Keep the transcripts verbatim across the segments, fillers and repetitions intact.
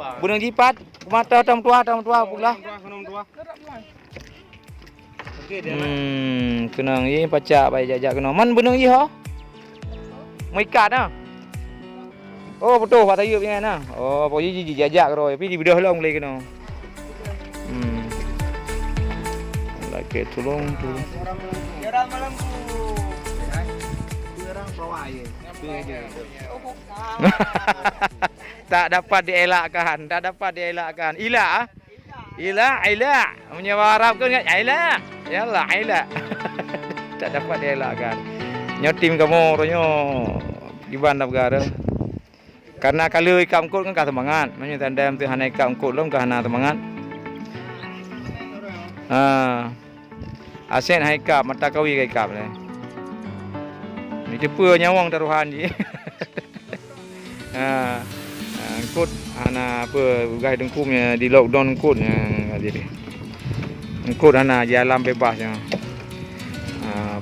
Beuneueng jipat, mata tam tuah, tam tuah pula. Hmm, keunong jih pacak bai jak-jak keunong. Man beuneueng jih ho? Meuikat na. Oh, beutôi bak sayeup nyan na. Oh, pokok jih jijak-jak keudroe, tapi jibeudôh lom lé keunong. Hmm. Lakèe tulông tu. Tak dapat dielakkan, tak dapat dielakkan. Ilak ah. Ilak, ilak. Meunyoe bak Arab kan ilak. Yalah, ilak. Tak dapat dielakkan. Nyoe tim kamoe nyoe kiban dah peugah dah. Karena kalau ikab eungkôt kan ka seumangat. Meunyoe tanda tu hana ikab eungkôt lom ka hana seumangat. Ha. Aset hai kap, mata kawi kai kap lé. Ni teupeu nyawong tarohan jih. Ha. Ha, eungkôt hana apa, peugah teungku nya di lockdown eungkôt nya jadi. Eungkôt hana di alam bebas nya. Ha.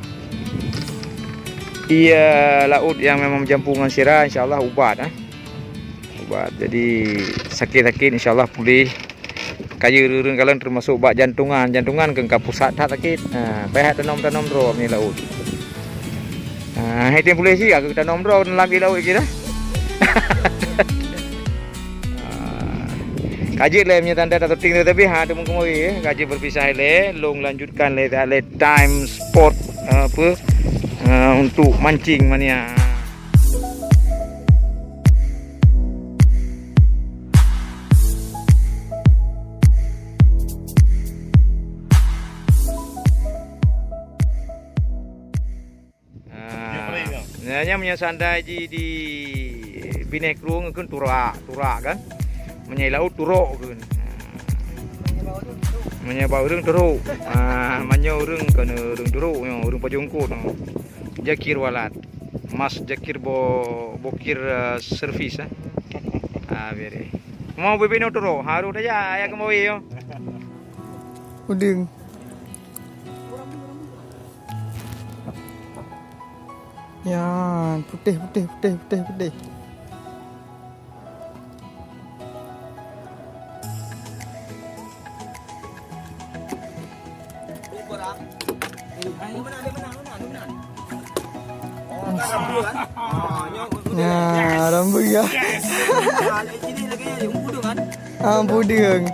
Ie laôt nyang memang meujampu ngon sira, insya Allah ubat, eh. Ubat. Jadi sakit-sakit insya Allah pulih. Kayée ureuëng kalon teumasok bak jantungan. Jantungan keu ka pusat that sakét. Ha, payah tanom-tanom droe meunyoe laôt. Ha, hai tem polisi aku tanom droe dalam ie laôt kira. Ha, Ka jeuet lé meunyoe tanda tak syuting, tapi ha, teumeukeumui, ka jeuet berpisah lé, lôn lanjutkan lé, lé time spot, eh, apa, eh, untuk mancing mania. Ah, nyan meunyoe seandai jih di binéh krueng kan turak, turak kan. Meunyoe laôt turok kan. Meunyoe bak ureueng turok. Ah, meunyoe ureueng keuneuk ureueng turok nyoe, ureueng pajôh eungkôt nyoe. Jakir Walad. Mas Jakir Bo-, Bokir, eh, Servis, eh. Ah, beri. Mau bibit nyoe turok, harus aja ayah kembali yo. Udeueng. Nyan, putih, putih, putih, putih, putih. Nah, rambu ya. Ah, budeng.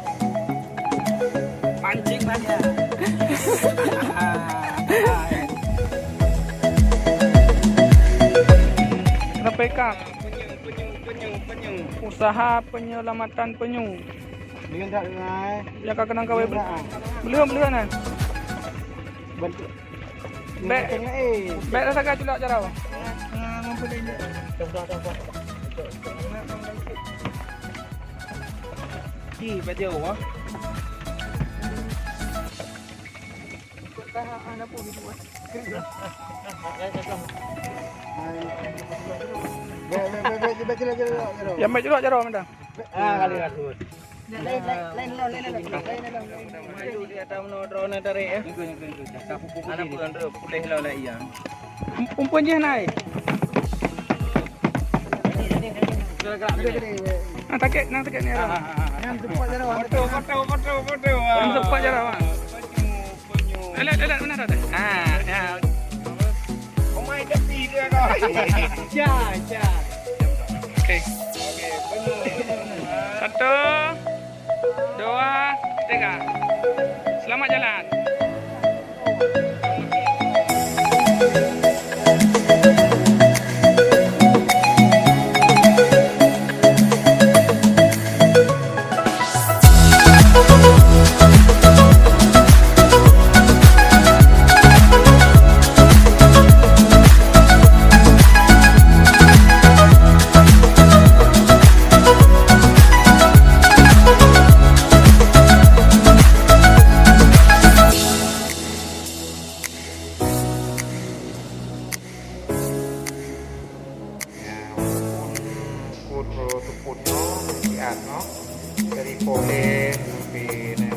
Pancing banyak. Rapeka. Penyu, penyu, penyu, penyu. Usaha penyelamatan penyu. Dia tak dengar. Dia akan kenang kawai. Dia tak. Belum, belum, nah. Bantu. Bèk. Bèk dah sagai culak jarau. Di baju, ah. Yang baik juga cara mana? Ah, kali aku. Lain, lain, lain, lain, lain, lain, lain, lain. Maju di atas menua drone tarik, ya. Anak pun drone putih lah, lah, iya. Umpun je naik. Gerak-gerak. Ah, takut, nang takut ni, ah. Yang tepat je, foto, foto, foto, foto. Yang tepat je, ah. Elak, elak, mana dah? Ah, ya. Oh my, tepi dia kau. Ya, ya. Okey. Satu, dua, tiga. Selamat jalan. Ya, walaupun kut, eh, tupot nyoe, siat nyoe. Dari pohon sampai na